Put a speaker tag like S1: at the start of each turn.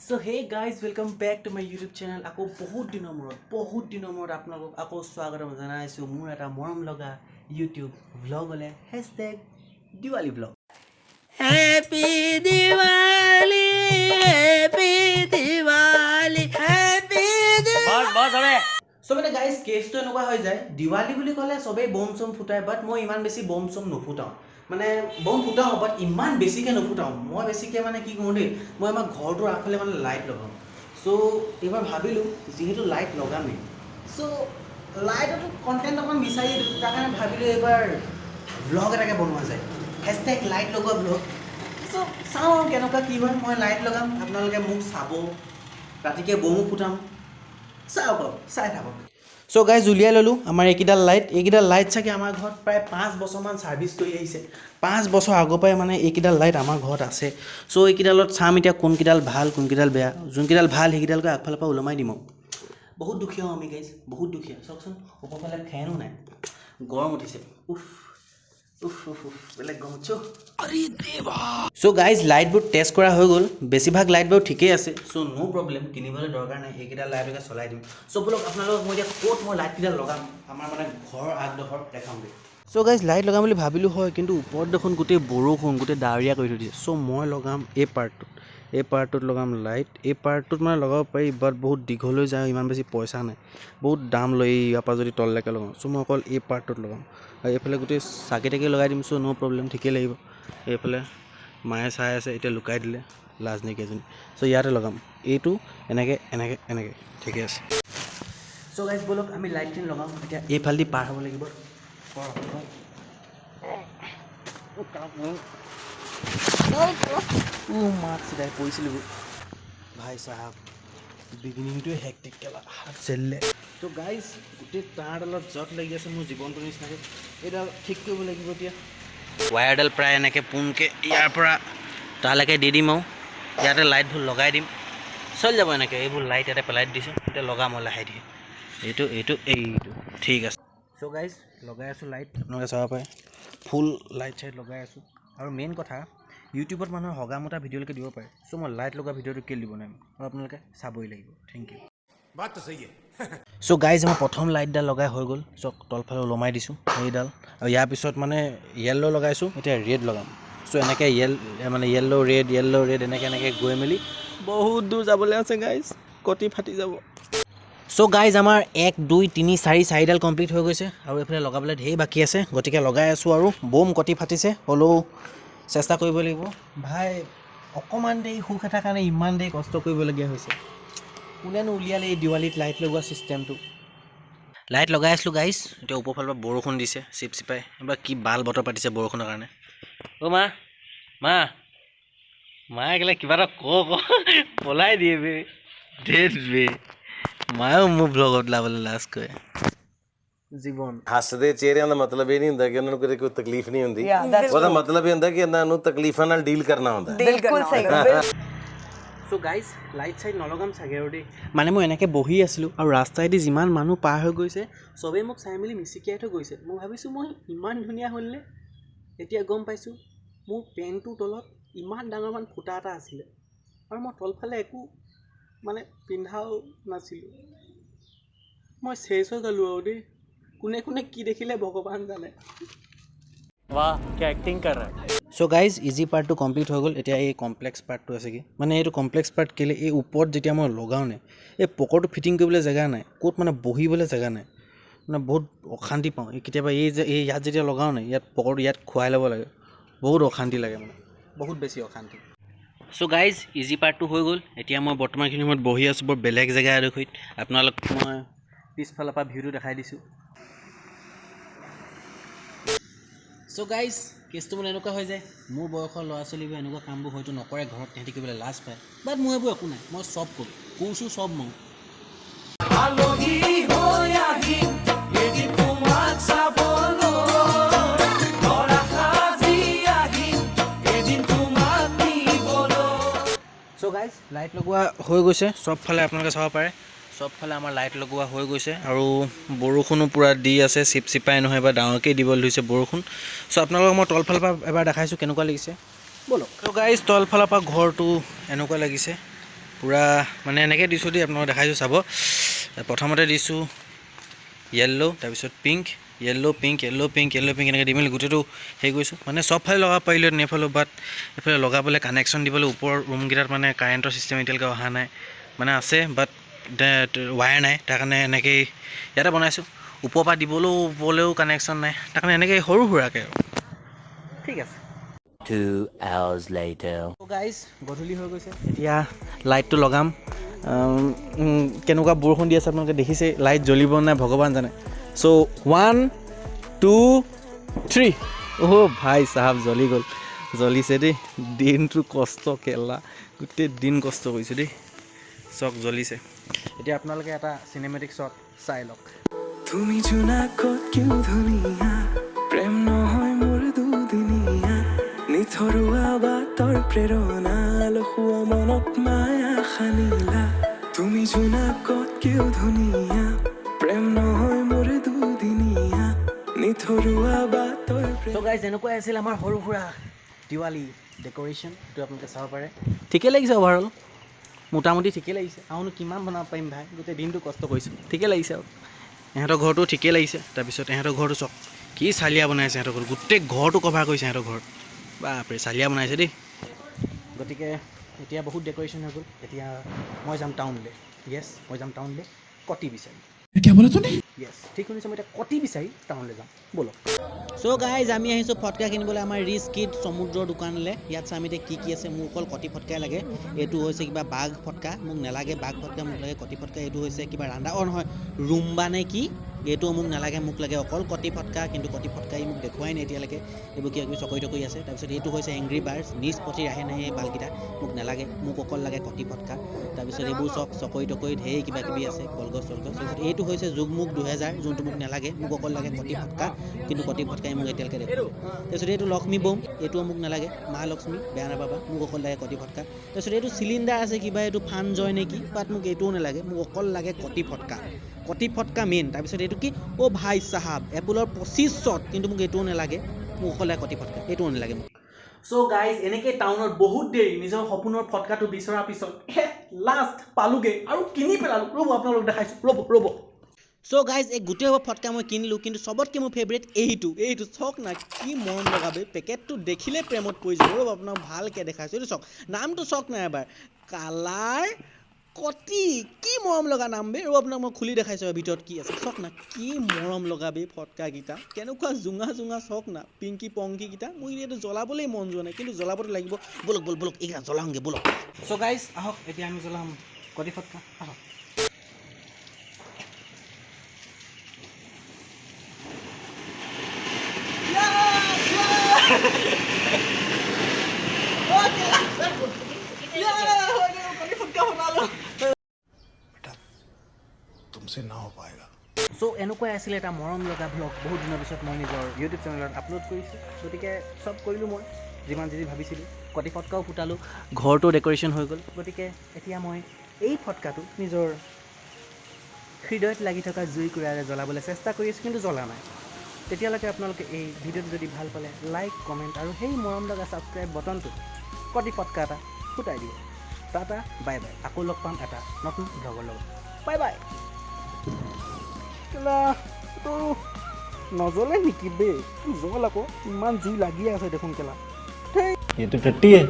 S1: So hey guys, welcome back to my YouTube channel. আকৌ বহুত দিনৰ মূৰত আপোনালোকক আকৌ স্বাগতম জনাইছোঁ মোৰ এটা মৰম লগা ইউটিউব ভ্লগলৈ, #Diwali vlog। Happy Diwali, happy Diwali, happy. So' মানে গাইজ, কেছটো এনেকুৱা হৈ যায়, দিৱালী বুলি ক'লে চবেই বম চম ফুটায়, বাট মই ইমান বেছি বম চম নুফুটাওঁ। মানে বম ফুটাওঁ, বাট ইমান বেছিকৈ নুফুটাওঁ। মই বেছিকৈ মানে কি কৰোঁ দেই, মই আমাৰ ঘৰটোৰ আগফালে মানে লাইট লগাওঁ। চ' এইবাৰ ভাবিলোঁ যিহেতু লাইট লগামেই, চ' লাইটতো কণ্টেণ্ট অকণ বিচাৰি দিওঁ। তাৰ কাৰণে ভাবিলোঁ এইবাৰ ভ্লগ এটাকে বনোৱা যায়, #লাইট লগোৱা ভ্লগ। চ' চাওঁ আৰু কেনেকুৱা কি হয়। মই লাইট লগাম, আপোনালোকে মোক চাব, ৰাতিকে বমো ফুটাম। চাওক আৰু চাই থাকক। চ' গাইজ, উলিয়াই ল'লোঁ আমাৰ এইকেইডাল লাইট। এইকেইডাল লাইট চাগে আমাৰ ঘৰত প্ৰায় 5 বছৰমান ছাৰ্ভিচ কৰি আহিছে। 5 বছৰ আগৰ পৰাই মানে এইকেইডাল লাইট আমাৰ ঘৰত আছে। চ' এইকেইডালত চাম এতিয়া কোনকেইডাল ভাল, কোনকেইডাল বেয়া। যোনকেইডাল ভাল সেইকেইডালকৈ আগফালৰ পৰা ওলমাই দিম আৰু। বহুত দুখীয়া আমি গাইজ, বহুত দুখীয়া। চাওকচোন, ওপৰফালে ফেনো নাই, গৰম উঠিছে। উফ উফ উফ উফ, বেলেগ গৰম উঠিছে। চ' গাইজ, লাইটবোৰ টেষ্ট কৰা হৈ গ'ল। বেছিভাগ লাইট বাৰু ঠিকেই আছে, চ' ন' প্ৰব্লেম, কিনিবলৈ দৰকাৰ নাই। এইকেইডাল লাইটকে চলাই দিম। চ' ব'লক, আপোনালোকক মই এতিয়া ক'ত মই লাইটকেইডাল লগাম, আমাৰ মানে ঘৰৰ আগডোখৰ দেখামগৈ। চ' গাইজ, লাইট লগাম বুলি ভাবিলোঁ হয়, কিন্তু ওপৰত দেখোন গোটেই বৰষুণ, গোটেই ডাৱৰীয়া কৰি থৈ দিছে। চ' মই লগাম এই পাৰ্টটোত, এই পাৰ্টটোত লগাম লাইট। এই পাৰ্টটোত মানে লগাব পাৰি, বাট বহুত দীঘল হৈ যায়, ইমান বেছি পইচা নাই, বহুত দাম লয় ইয়াৰ পৰা যদি তললৈকে লগাওঁ। চ' মই অকল এই পাৰ্টটোত লগাম আৰু এইফালে গোটেই চাকি তাকি লগাই দিম। চ' ন' প্ৰব্লেম, ঠিকেই লাগিব। এইফালে মায়ে চাই আছে, এতিয়া লুকাই দিলে লাজ নাইকিয়াজনী। চ' ইয়াতে লগাম এইটো, এনেকৈ এনেকৈ এনেকৈ, ঠিকে আছে। চ' গাইজ, ব'লক আমি লাইটখিনি লগাওঁ। এতিয়া এইফালেদি পাৰ হ'ব লাগিব। মাক চিধাই পৰিছিলোঁ ভাই চাহাব। বিগিনিংটোৱে হেক্টিক, কেলা হাত চেলিলে। ত' গাইজ, গোটেই তাঁৰডালত জট লাগি আছে মোৰ জীৱনটোৰ নিচিনাকৈ। এইডাল ঠিক কৰিব লাগিব এতিয়া। ৱায়াৰডাল প্ৰায় এনেকৈ পোনকৈ ইয়াৰ পৰা তালৈকে দি দিম আৰু ইয়াতে লাইটবোৰ লগাই দিম, চলি যাব এনেকৈ। এইবোৰ লাইট ইয়াতে পেলাই দিছোঁ, এতিয়া লগাম আৰু লাহে ধীৰে। এইটো এইটো এইটো ঠিক আছে। চ' গাইজ, লগাই আছোঁ লাইট, আপোনালোকে চাব পাৰে, ফুল লাইট চাইট লগাই আছোঁ। আৰু মেইন কথা, ইউটিউবত মানুহে হগা মোটা ভিডিঅ'লৈকে দিব পাৰে। চ' মই লাইট লগোৱা ভিডিঅ'টো কেলৈ দিব নোৱাৰিম? আৰু আপোনালোকে চাবই লাগিব। Thank you. চ' গাইজ, আমাৰ প্ৰথম লাইটডাল লগাই হৈ গ'ল। চব তলফালে ওলমাই দিছোঁ সেইডাল। আৰু ইয়াৰ পিছত মানে য়েল্ল' লগাইছোঁ, এতিয়া ৰেড লগাম। চ' এনেকৈ মানে য়েল্ল' ৰেড, য়েল্ল' ৰেড, এনেকৈ এনেকৈ গৈ মেলি বহুত দূৰ যাবলৈ আছে গাইজ, কটি ফাটি যাব। চ' গাইজ, আমাৰ 1 2 3 4 চাৰিডাল কমপ্লিট হৈ গৈছে আৰু এইফালে লগাবলৈ ঢেৰ বাকী আছে, গতিকে লগাই আছোঁ। আৰু বম কটি ফাটিছে, হ'লেও চেষ্টা কৰিব লাগিব ভাই। অকণমান দেৰি সুখ এটাৰ কাৰণে ইমান দেৰি কষ্ট কৰিবলগীয়া হৈছে। কোনেনো উলিয়ালে এই দিৱালীত লাইট লগোৱা ছিষ্টেমটো? লাইট লগাই আছিলোঁ গাইজ, এতিয়া ওপৰফালৰ পৰা বৰষুণ দিছে চিপ চিপাই। এইবাৰ কি বাল বতৰ পাতিছে বৰষুণৰ কাৰণে। অ' মা, মা মা কেলা কিবা এটা ক পলাই দিয়ে বে, ধেত বে। মায়েও মোৰ ব্লগত ওলাবলৈ লাজ কৰে। জীৱন
S2: ਹੱਸਦੇ ਚਿਹਰਿਆਂ ਦਾ ਮਤਲਬ ਇਹ ਨਹੀਂ ਹੁੰਦਾ ਕਿ ਉਹਨਾਂ ਨੂੰ ਕਦੇ ਕੋਈ ਤਕਲੀਫ ਨਹੀਂ ਹੁੰਦੀ। ਉਹਦਾ ਮਤਲਬ ਇਹ ਹੁੰਦਾ ਕਿ ਇਹਨਾਂ ਨੂੰ ਤਕਲੀਫਾਂ ਨਾਲ ਡੀਲ ਕਰਨਾ ਹੁੰਦਾ ਹੈ।
S3: बिल्कुल सही।
S1: চ' গাইজ, লাইট চাইট নলগাম চাগে আৰু দেই। মানে মই এনেকৈ বহি আছিলোঁ আৰু ৰাস্তাইদি যিমান মানুহ পাৰ হৈ গৈছে, চবেই মোক চাই মেলি মিচিকিয়াই থৈ গৈছে। মই ভাবিছোঁ মই ইমান ধুনীয়া হ'লনে? এতিয়া গম পাইছোঁ মোৰ পেণ্টটোৰ তলত ইমান ডাঙৰমান ফুটা এটা আছিলে আৰু মই তলফালে একো মানে পিন্ধাও নাছিলোঁ। মই চেচ হৈ গ'লোঁ আৰু দেই। কোনে কোনে কি দেখিলে ভগৱান জানে।
S4: वाह, क्या एक्टिंग कर रहा है।
S1: চ' গাইজ, ইজি পাৰ্টটো কমপ্লিট হৈ গ'ল। এতিয়া এই কমপ্লেক্স পাৰ্টটো আছে কি, মানে এইটো কমপ্লেক্স পাৰ্ট কেলৈ, এই ওপৰত যেতিয়া মই লগাওঁ নে, এই পকৰটো ফিটিং কৰিবলৈ জেগা নাই, ক'ত মানে বহিবলৈ জেগা নাই, মানে বহুত অশান্তি পাওঁ। এই কেতিয়াবা এই যে এই ইয়াত যেতিয়া লগাওঁ নে, ইয়াত পকৰটো ইয়াত খুৱাই ল'ব লাগে, বহুত অশান্তি লাগে, মানে বহুত বেছি অশান্তি। চ' গাইজ, ইজি পাৰ্টটো হৈ গ'ল। এতিয়া মই বৰ্তমানখিনি সময়ত বহি আছোঁ বৰ বেলেগ জেগা এডোখৰিত। আপোনালোক মই পিছফালৰ পৰা ভিউটো দেখাই দিছোঁ। চ' গাইজ, কেছটো মানে এনেকুৱা হৈ যায়, মোৰ বয়সৰ ল'ৰা ছোৱালীবোৰে এনেকুৱা কামবোৰ হয়তো নকৰে, ঘৰত তেহেঁতি কৰিবলৈ লাজ পায়, বাট মোৰ এইবোৰ একো নাই, মই চব কৰোঁ, কোৰছোঁ চব মই। চ' গাইজ, লাইট লগোৱা হৈ গৈছে চবফালে, আপোনালোকে চাব পাৰে চবফালে আমাৰ লাইট লগোৱা হৈ গৈছে। আৰু বৰষুণো পূৰা দি আছে, চিপ চিপাই নহয় বা ডাঙৰকৈ দিবলৈ ধৰিছে বৰষুণ। চ' আপোনালোকক মই তলফালৰ পৰা এবাৰ দেখাইছোঁ কেনেকুৱা লাগিছে, ব'লক। চ' গাইজ, তলফালৰ পৰা ঘৰটো এনেকুৱা লাগিছে। পূৰা মানে এনেকৈ দিছোঁ দেই, আপোনালোকক দেখাইছোঁ চাব। প্ৰথমতে দিছোঁ য়েল্ল', তাৰপিছত pink, yellow pink, yellow pink, yellow pink, এনেকৈ দি মেলি গোটেইটো হেৰি কৰিছোঁ। মানে চবফালে লগাব পাৰিলোঁ এইফালেও, বাট এইফালে লগাবলৈ কানেকশ্যন দিবলৈ ওপৰৰ ৰুমকেইটাত মানে কাৰেণ্টৰ ছিষ্টেম এতিয়ালৈকে অহা নাই, মানে আছে বাট ৱায়াৰ নাই, তাৰ কাৰণে এনেকেই ইয়াতে বনাইছোঁ। ওপৰৰ পৰা দিবলৈও ওপৰলৈও কানেকশ্যন নাই, তাৰ কাৰণে এনেকেই সৰু সুৰাকৈ আৰু ঠিক আছে।
S4: 2 hours later.
S1: Guys, গধূলি হৈ গৈছে, এতিয়া লাইটটো লগাম। কেনেকুৱা বৰষুণ দি আছে আপোনালোকে দেখিছেই, লাইট জ্বলিব নাই ভগৱান জানে। চ' 1 2 3, অ' ভাই চাহাব জ্বলি গ'ল, জ্বলিছে দেই। দিনটো কষ্ট কেলা, গোটেই দিন কষ্ট কৰিছোঁ দেই, চক জ্বলিছে। এতিয়া আপোনালোকে এটা চিনেমেটিক শ্বট চাই লওক।
S3: তুমি জোনাকত কিয় ধুনীয়া, প্ৰেম নহয় মোৰ দুদিনীয়া, নিথৰুৱা বাটৰ প্ৰেৰণা, লখুৱা মনত মায়া সানিলা। তুমি জোনাকত কিয় ধুনীয়া, প্ৰেম নহয় মোৰ দুদিনীয়া, নিথৰুৱা বাটৰ
S1: চ' গাইজ, এনেকুৱাই আছিল আমাৰ সৰু সুৰা দিৱালী ডেক'ৰেশ্যন, এইটো আপোনালোকে চাব পাৰে। ঠিকেই লাগিছে, অভাৰঅল মোটামুটি ঠিকেই লাগিছে। আৰুনো কিমান বনাব পাৰিম ভাই, গোটেই দিনটো কষ্ট কৰিছোঁ, ঠিকেই লাগিছে। আৰু ইহঁতৰ ঘৰটো ঠিকেই লাগিছে। তাৰপিছত ইহঁতৰ ঘৰটো চাওক কি চালিয়া বনাইছে, ইহঁতৰ ঘৰটো গোটেই ঘৰটো কভাৰ কৰিছে ইহঁতৰ ঘৰত, বাপৰে চালিয়া বনাইছে দেই। গতিকে এতিয়া বহুত ডেক'ৰেশ্যন হৈ গ'ল, এতিয়া মই যাম টাউনলৈ। য়েছ, মই যাম টাউনলৈ কটি বিচাৰি। য়েছ, ঠিক শুনিছে, মই এতিয়া কটি বিচাৰি টাউনলৈ যাম, ব'লক। চ' গাইজ, আমি আহিছোঁ ফটকা কিনিবলৈ আমাৰ ৰিচ কিড সমুদ্ৰৰ দোকানলৈ। ইয়াত চাম এতিয়া কি কি আছে। মোক অকল কটি ফটকাই লাগে। এইটো হৈছে কিবা বাঘ ফটকা, মোক নালাগে বাঘ ফটকা, মোক লাগে কটি ফটকা। এইটো হৈছে কিবা ৰান্দা, অ' নহয় ৰুম্বা নে কি, এইটো মোক নালাগে, মোক লাগে অকল কটি ফটকা। কিন্তু কটি ফটকাই মোক দেখুৱাই নাই এতিয়ালৈকে, এইবোৰ কিবা কিবি চকৰি তকৰি আছে। তাৰপিছত এইটো হৈছে এংগ্ৰি বাৰ্ডছ, নিজ পথি আহে নাহে এই বালকেইটা, মোক নালাগে, মোক অকল লাগে কটি ফটকা। তাৰপিছত এইবোৰ চব চকৰি তকৰি ঢেৰ কিবা কিবি আছে, কলগছ চলগছ। তাৰপিছত এইটো হৈছে যোগমুখ 2000, যোনটো মোক নালাগে, মোক অকল লাগে কটি ফটকা। কিন্তু কটি ফটকাই মোক এতিয়ালৈকে দেখুৱাই। তাৰপিছত এইটো লক্ষ্মী বোম, এইটোও মোক নালাগে, মা লক্ষ্মী বেয়া নাপাবা, মোক অকল লাগে কটি ফটকা। তাৰপিছত এইটো চিলিণ্ডাৰ আছে কিবা, এইটো ফান জয় নেকি, বাট মোক এইটোও নালাগে, মোক অকল লাগে কটি ফটকা, কটি ফটকা মেইন। তাৰপিছত এইটো কি, অ' ভাই চাহাব, এপলৰ 25 শ্বট, কিন্তু মোক এইটোও নালাগে, মোক অকল লাগে কটি ফটকা, এইটোও নালাগে মোক। চ' গাইজ, এনেকৈ টাউনত বহুত দেৰি নিজৰ সপোনৰ ফটকাটো বিচৰাৰ পিছত লাষ্ট পালোগৈ আৰু কিনি পেলালোঁ। ৰ'ব আপোনালোক দেখাইছোঁ, ৰ'ব ৰ'ব। চ' গাইজ, এই গোটেই ফটকা মই কিনিলোঁ, কিন্তু চবতকৈ মোৰ ফেভৰেট এইটো, এইটো চাওক না কি মৰম লগাবে, পেকেটটো দেখিলে প্ৰেমত পৰি যাব। ৰ'ব আপোনাক ভালকৈ দেখাইছোঁ, এইটো চাওক, নামটো চাওক না এবাৰ, কালাৰ কটি, কি মৰম লগা নাম বে। ৰ'ব আপোনাক মই খুলি দেখাইছোঁ এবাৰ ভিতৰত কি আছে, চাওক না কি মৰম লগা বে ফটকাকেইটা, কেনেকুৱা জোঙা জোঙা চাওক না, পিংকি পংকিকেইটা। মোৰ এইটো জ্বলাবলৈ মন যোৱা নাই, কিন্তু জ্বলাবতো লাগিব। ব'লক ব'লক ব'লক, এইকেইটা জ্বলাওঁগৈ ব'লক। চ' গাইজ আহক, এতিয়া আমি জ্বলাম কটি ফটকা, আহক।
S5: तुमसे ना हो पाएगा।
S1: চ' এনেকুৱাই আছিলে এটা মৰম লগা ভ্লগ, বহুত দিনৰ পিছত মই নিজৰ ইউটিউব চেনেলত আপলোড কৰিছোঁ। গতিকে চব কৰিলোঁ মই যিমান যি ভাবিছিলোঁ, কটি ফটকাও ফুটালোঁ, ঘৰটো ডেক'ৰেশ্যন হৈ গ'ল। গতিকে এতিয়া মই এই ফটকাটো নিজৰ হৃদয়ত লাগি থকা জুইকুৰাৰে জ্বলাবলৈ চেষ্টা কৰি আছোঁ, কিন্তু জ্বলা নাই। তেতিয়ালৈকে আপোনালোকে এই ভিডিঅ'টো যদি ভাল পালে লাইক, কমেণ্ট আৰু সেই মৰম লগা ছাবস্ক্ৰাইব বটনটো কটি ফটকা এটা ফুটাই দিব। টাটা, বাই বাই, আকৌ লগ পাম এটা নতুন ভ্লগৰ লগত। Bye bye. কেলা এইটো নজ্বলে নেকি বে? জ্বল আকৌ, ইমান জুই লাগি আছে দেখোন কেলা।
S4: ये तो टट्टी है।